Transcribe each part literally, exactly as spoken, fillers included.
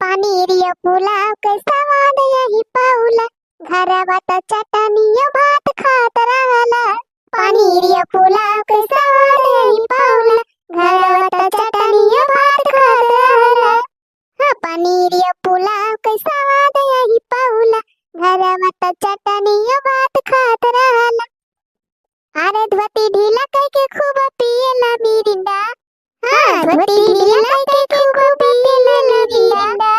पनीरिया पुलाव के स्वाद यही पौला, घरवा त चटनियो भात खात रहला। पनीरिया पुलाव के स्वाद यही पौला, घरवा त चटनियो भात खात रहला। हाँ, पनीरिया पुलाव के स्वाद यही पौला, घरवा त चटनियो भात खात रहला। अरे धोती ढीला कइके खूब पियला मिरिंडा। हाँ, धोती ढीला कइके खूब पियला मिरिंडा।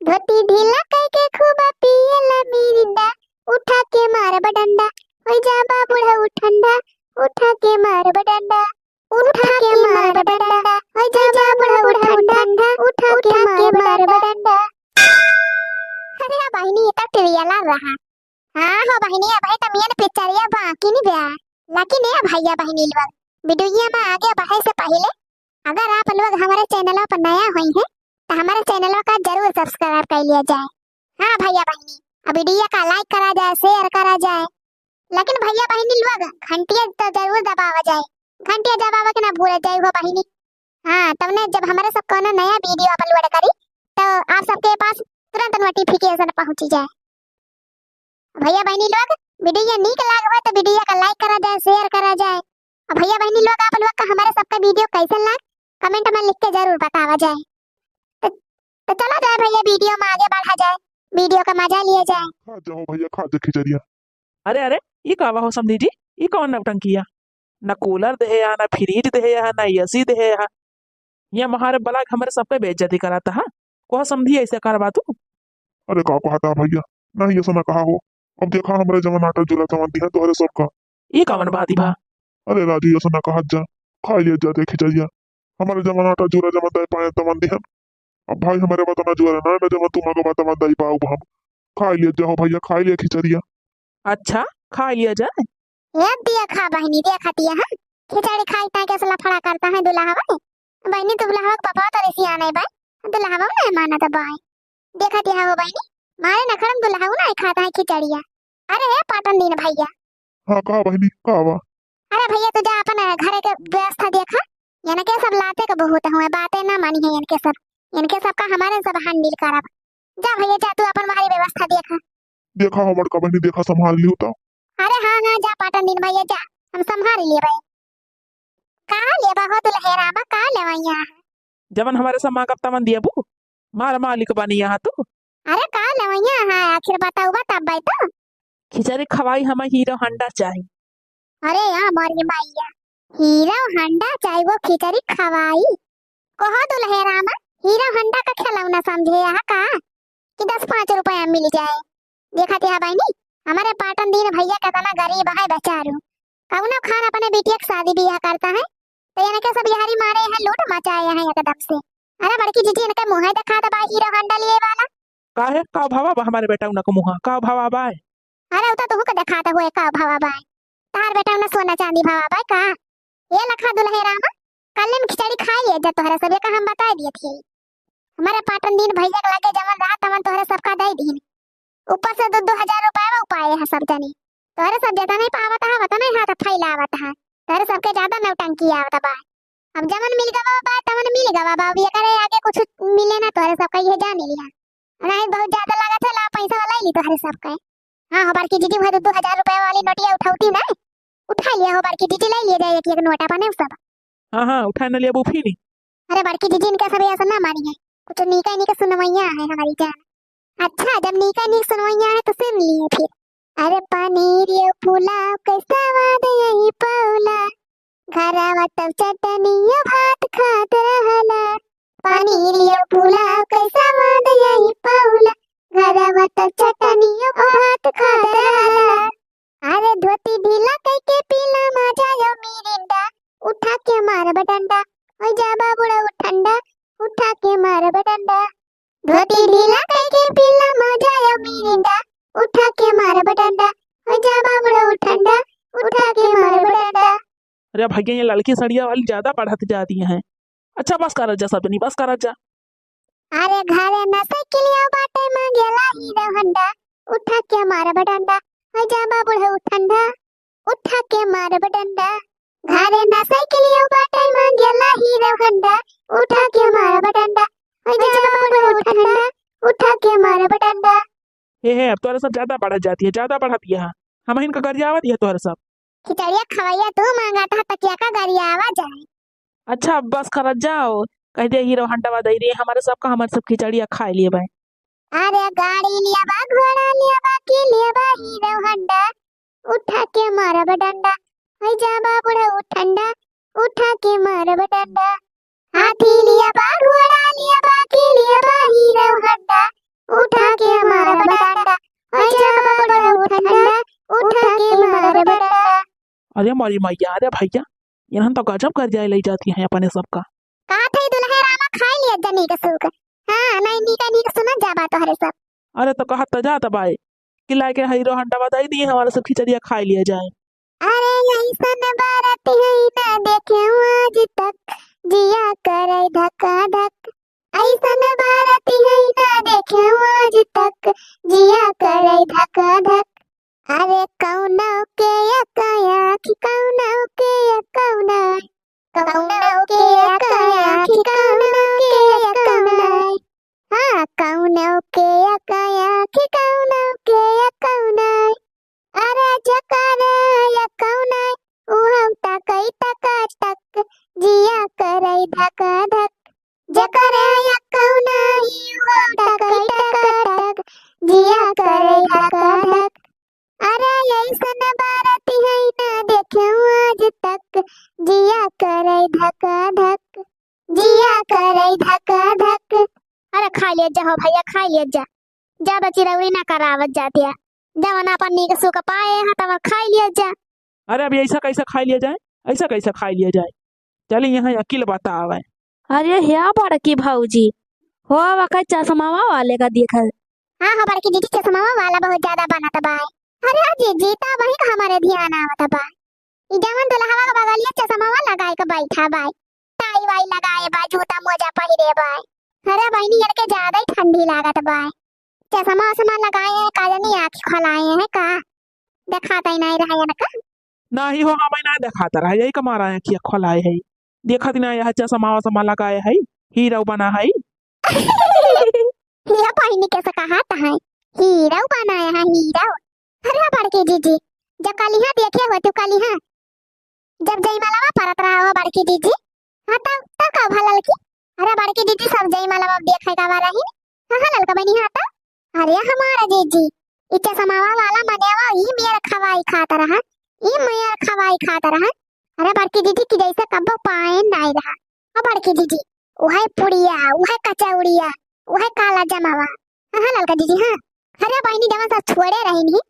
धोती ढीला कइके खूब पियला मिरिंडा। उठा के मारब डंडा, होइ जाबा बुढ़ऊ ठंडा। उठा के मारब डंडा, उठा के मारब डंडा, होइ जाबा बुढ़ऊ ठंडा। उठा के मारब डंडा। अरे बहिनी, ये तो टिरियला रहा। हाँ हो बहिनी, अबही त मेन पिक्चरिया बाकी नहीं बा। लेकिन ए भैया बहिनी लोग, वीडियो में आगे बढ़े से पहिले अगर आप लोग हमारे चैनल पर नया होई हैं तो हमारे चैनल का जरूर सब्सक्राइब कर लिया जाए। हाँ भैया बहिनी, अब वीडियो का लाइक करा जाए, शेयर करा जाए, लेकिन भैया बहिनी लोग घंटिया तो जरूर दबावा जाए। घंटिया दबावा के ना भूल जाए हो बहिनी। हाँ, तब ने जब हमारे सब कोनो नया वीडियो अपलोड करी तो आप सबके पास तुरंत नोटिफिकेशन पहुँची जाए। भैया बहिनी लोग, वीडियो नीक लाग हो तो वीडियो का लाइक करा जाए, शेयर करा जाए। और भैया बहिनी लोग, आप लोग का हमारे सबका वीडियो कैसन लाग, कमेंट में लिख के जरूर बतावा जाए। तो, तो चला जाए भैया, वीडियो में आगे बढ़ा जाए, वीडियो का मजा लिया जाए। खा जाओ भैया, खा जा खिचड़िया। अरे अरे, ई का बा हो समधी जी, ई कौन नौटंकिया? ना कूलर देहे हा, ना फ्रिज देहे हा, ना एसी देहे हा। ये महारे बलाक हमरे सबके बेइज्जती कराता है। कोहा समधी ऐसे करबा तू? अरे का कहता भैया, नहीं ऐसा ना कहा हो। अब देखा हमरे जवन आटा जुरा तवन दिहन तोहरे सबका। ई कवन बात बा? अरे राजू ऐसा ना कहत जा, खा लिया जा दे खिचड़िया। हमरे जवन आटा जुरा जवन दे पाए तवन दिहन। अब भाई हमरे बतना जुरा ना, ना जवन तू मगवा तवन दे पाऊ हम। खा लिया जा हो भैया, खा लिया खिचड़िया। अच्छा, खा लिया जाए। ए देखा बहिनी, देखा दिया, हाँ? खिचड़ी खाई ताई के असला फड़ा करता है दुल्हवा। बहिनी, दुल्हवा के पापा तो रिसिया नहीं बाई, दुल्हवा नहीं मानत बाई। देखा दिया हो बहिनी, मारे नखरम दुल्हवा नहीं खाता है खिचड़िया। अरे हे पाटन दीन भैया। हाँ, कहा बहिनी, कहा बा? अरे भैया, तू जा अपन घरे के व्यवस्था देखा, इनके सब लाते के बहुत हुए, बातें ना मानी है इनके सब, इनके सब का हमारे सब हैंडल करब। जा भैया, जा, तू अपन बाहरी व्यवस्था देखा। देखा हो बड़का बहिनी, देखा संभाल लियो तो। अरे हाँ, हाँ, जा पाटन दीन भैया, जा, हम संभाल लिए भाई। का लेबा हो दुल्हेरा में, का लेवैया है? जवन हमारे सब मांगब तवन दियबू, मार मालिक बनी यहाँ तू। अरे का लेवैया है, आखिर बताऊ बा तब भाई तो। खिचड़ी खवाई हमें हीरो होंडा चाही। अरे या मोरी मैया, हीरो होंडा चाही वो खिचड़ी खवाई। कहो दुल्हेरा में हीरो होंडा का खिलौना समझे यहाँ का कि दस पाँच रुपया मिल जाए। देखा दिया बहिनी, हमारे पाटन दीन भैया कितना गरीब है बेचारू, कौनो खान अपने बिटिया के शादी बियाह करता है तो इनके सब यारी मारे हैं, लूट मचाए हैं एकदम से। अरे बड़की जीजी, इनके मुँह दिखा दे बा हीरो होंडा लिए वाला। काहे, का भावा बा हमारे बेटा उनके मुँह, का भावा बा? अरे उ तो तुहू के दिखाते हुए का भावा बा, तार बेटा उन्हें सोना चांदी भावा बा का? ये लखा दुल्हे रामा, कल में खिचड़ी खाई है जब तोहरा सब का हम बताए दिए थे। हमारे पाटन दीन भैया के लगे जवन रहा तवन तोहरे सबका दे दीन। ऊपर से दो दो हजार रुपया उपाय है सब जनी। तोहरे सब ज्यादा नहीं पावत है, वतने हाथ फैलावत है। तोहरे सबके ज्यादा नौटंकी आवत बा। अब जवन मिल गवा बा, तवन मिल गवा बा। अब एकरे आगे कुछ मिले ना, तोहरे सबका ये जान लिया। नहीं बहुत ज्यादा लागत है, ला पैसा वाला ही ली तोहरे सबके। हाँ, हमार की जीजी भाई दो दो हजार रुपया वाली नोटिया उठावती ना, उठा लिया हो बड़की जीजी, ले लिया जाए एक एक नोट अपने सब। हाँ, हाँ, उठा न लिया वो फिर। अरे बड़की जीजी, इनका सब ऐसा ना मानी है, कुछ नीका नीका सुनवैया है हमारी जान। अच्छा, जब नीका नीक सुनवैया है तो सुन लिए फिर। अरे पनीर ये पुलाव कैसा स्वाद यही पौला, घरवा तब चटनियो भात खात रहला। पनीर ये पुलाव कैसा स्वाद यही पौला, घरवा तब चटनियो भात खात रहला। अरे धोती ढीला कइके पीला मजा यो मिरिंडा, उठा के मारब डंडा, होइ जाबा बुढ़ऊ ठंडा, उठा के मारब डंडा। धोती ढीला कइके पीला मजा यो मिरिंडा, उठा के मारब डंडा, होइ जाबा बुढ़ऊ ठंडा, उठा के मारब डंडा। अरे भैया, ये ललकी सड़िया वाली ज्यादा बढ़त जाती हैं। अच्छा, बस करत जा सब जनी, बस करत जा। अरे घरे ना साइकिलिया बाटे, मांगेला हीरो होंडा, उठा के मारब डंडा, होइ जाबा बुढ़ऊ ठंडा, उठा के मारब डंडा। घरे ना साइकिलिया बाटे, मांगेला हीरो होंडा, उठा के मारब डंडा, होइ जाबा बुढ़ऊ ठंडा, हे, हे, अब तोहरे सब ज्यादा बढ़त जाती है, ज्यादा बढ़त यह। हमहिन का गरियावत यह तोहरे सब। खिचड़िया खवैया तू मांगत ह, त केका गरियावा जाए? अच्छा, अब बस करत जाओ। कह दे हीरो हंडवा दई रही, हमरे सबका, हमरे सब खिचड़िया खाए लिए बाय। अरे गाड़ी लिया बा, घोड़ा लिया बा, की लिया बा हीरो हंडा, उठा के मारब डंडा, है जा बा बुढ़ऊ ठंडा, उठा के मारब डंडा। हाथी लिया बा, घोड़ा लिया बा, की लिया बा हीरो हंडा, उठा के मारब डंडा, है जा बा बुढ़ऊ ठंडा, उठा के मारब डंडा। अरे मोरी मैया, अरे भैया, इन्हन तो गजब गरियाए लई जाती हैं अपने सबका। कहा थे दुल्हे रामा खाए लिया जनी के सुख। हाँ, नहीं नीक नीक सुनत जाबा तोहरे सब। अरे तो कहत तो जात बाय कि लाके हीरो हंडवा दई दिए, हमरे सब खिचड़िया खाए लिया जाए। अरे ऐसन बारात है ना देखे आज तक, जिया करे धका धक। ऐसन बारात है ना देखे आज तक, जिया करे धका धक। अरे कौनो के एक आँख, कौनो के एक कौनो, कौनो के एक आँख, कौनो के एक कौनो। हाँ, कौनो के एक आँख, कौनो के एक कौनो। अरे जकरे एक कौनो, उहौ तकई टका टक, जिया करे धका धक। जकरे एक कौनो, उहौ तकई टका टक, जिया करे धका धक। अरे ऐसन बारात है ना देखे आज तक, जिया करे धका धक, जिया करे धका धक। अरे खाए लिया जा हो भैया, खाए लिया जा। ज्यादा चिरौरी ना करावत जातिया। जवन अपन नीक सुख पाए हैं तवन खाए लिया जा। अरे अब ऐसा कैसे खाए लिया जाए, ऐसा कैसे खाए लिया जाए? चली यहाँ अकिल बतावे। अरे ह्या बड़की भौजी, हो वका चश्मावा वाले का देखा। हाँ, हाँ, बड़की दीदी, चश्मावा वाला बहुत ज्यादा बनत बा। अरे जीजी, तबही का हमरे ध्यान आवत बा। ई जवन दुल्हवा के बगलिया चश्मावा लगाए के बैठा बा, टाई वाई लगाए बा, जूता मोजा पहिरे बा। अरे बहिनी, इनके ज्यादा ही ठंडी लागत बा। चश्मा उश्मा लगाए हैं, का जानी आँख खोलाए हैं का? देखात ही नहीं रहा इनका। नाही हो, हमें ना देखात रहा, यही का मारा आँखिया खोलाए है। देखत ना यह चश्मा वश्मा लगाए है, हीरो बना है। ये बहिनी कैसे कहत है, हीरो बनाए है, हीरो। अरे बड़की जीजी, जब कलिहा देखे हो तू कलिहा, जब जयमालावा परत रहा हो बड़की जीजी, हाँ तब, तब का भा ललकी? अरे बड़की जीजी सब जयमालावा देखे का बा रही। हाँ, हाँ, ललका बहिनी, हाँ तब। अरे हमारा जीजी, ई चश्मावा वाला मनेवा ई मेर खवाई खात रहा, ई मेर खवाई खात रहा। अरे बड़की जीजी की जैसे कब्बो पाए नाई रहा। ओ बड़की जीजी, उहे पुड़िया, उहे कचौड़िया, उहे काला जमावा। हाँ, हाँ, ललका जीजी, हाँ। अरे बहिनी, जवन सब छोड़े रही नहीं,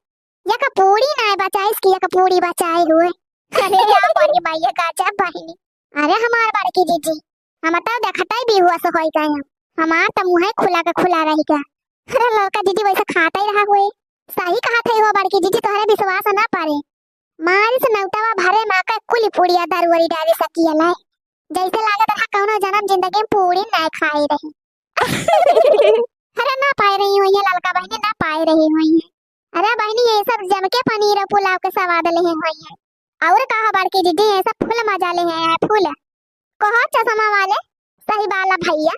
एक पूड़ी नाय बचाइस कि एक पूड़ी बचाए हुए। अरे या बड़ी माई, ये गजब बहिनी। अरे हमार बड़की जीजी, हम तो देखते ही बेहोश होई गए हम। हमार तो मुँह खुला के खुला रही गया। अरे ललका जीजी वैसे खाते ही रहा हुए। सही कहत है हो बड़की जीजी, तोहरे विश्वास ना पड़े। मारी से नौटवा भरे माँ का कुली पुड़िया दरुवरी डाली सकियल है। जैसे लागत रहा कौनो जन्म जिंदगी में पूड़ी ना खाए रही। अरे ना पाए रही हुई है ललका बहिनी, ना पाए रही हुई है। अरे बहिनी, ये सब जम के पनीर और पुलाव के स्वाद ले हुई है। और कहा बड़की जीजी, ये सब फुल मजा ले हैं, फुल। कहो चश्मा वाले, सही बाला भैया,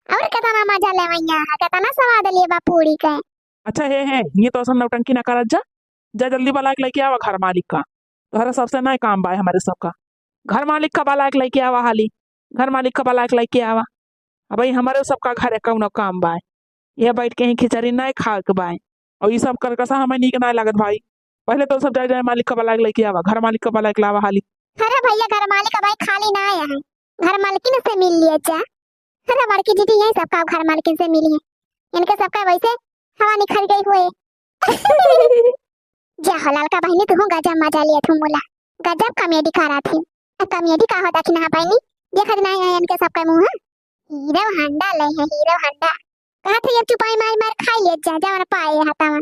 और कितना मजा ले हुई है, कितना स्वाद लिए बा पूड़ी के। अच्छा हे, हे, ये तो असन नौटंकी ना करत जा। जा जल्दी बलाइक लइके आवा घर मालिक का। तोहरा सबसे नाय काम बाय हमरे सबका। घर मालिक का बलाइक लइके आवा हाली। घर मालिक का बलाइक लइके आवा। अबही हमरे सबका घरे कौनो काम बाय। ये बैठ के ही खिचड़ी नाय खाए के बाय। और ई सब करकसा हमें नीक नाय लागत भाई। पहले तो सब जाए जाए मालिक का बलाइक लइके आवा। घर मालिक का बलाइक लावा हाली। अरे भैया, घर मालिक अबही खाली नाय है। घर मालकिन से मिल लिया जा। अरे बड़की दीदी, यही सब का घर मालकिन से मिली है। इनके सबका वैसे हवा निकल गई हुए। जा हो ललका बहिनी, तू गजब मजा लिया तू मुला। गजब कॉमेडी करा थी। अब कॉमेडी का होता कि ना बहिनी, देखत नहीं है इनके सबका मुँह। हीरो हंडा ले है, हीरो हंडा। कहा थे ये चुपाई मार मार खाई ले जा, जवन पाए है तवन।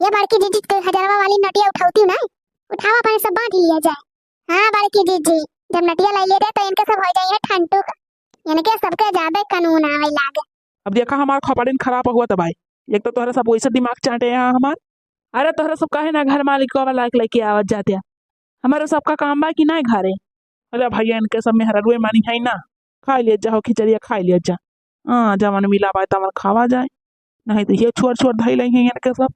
ये बड़की जीजी तो हजारवा वाली नोटिया उठावती ना, उठावा अपने सब बांट लिया जाए। हाँ बड़की जीजी, जब नोटिया लाई ले रहे तो इनके सब हो जाइए ठंडू का। इनके सबके ज्यादा कानून आवे लागे। अब देखा हमार खोपड़िन खराब हुआ तबाई। एक तो तोहरा सब वैसे दिमाग चाटे हैं हमार। अरे तोहरा सब काहे ना घर मालिक को वाला लइके आवत जाते हैं। हमारे सबका काम बा कि ना घरे। अरे भैया इनके सब मेहररुए मानी है ना। खाई लिया जा हो खिचड़िया खाई लिया जा। हाँ जवन मिला बाय तवन खावा जाए। नहीं तो ये छोर छोर धई लई हैं इनके सब।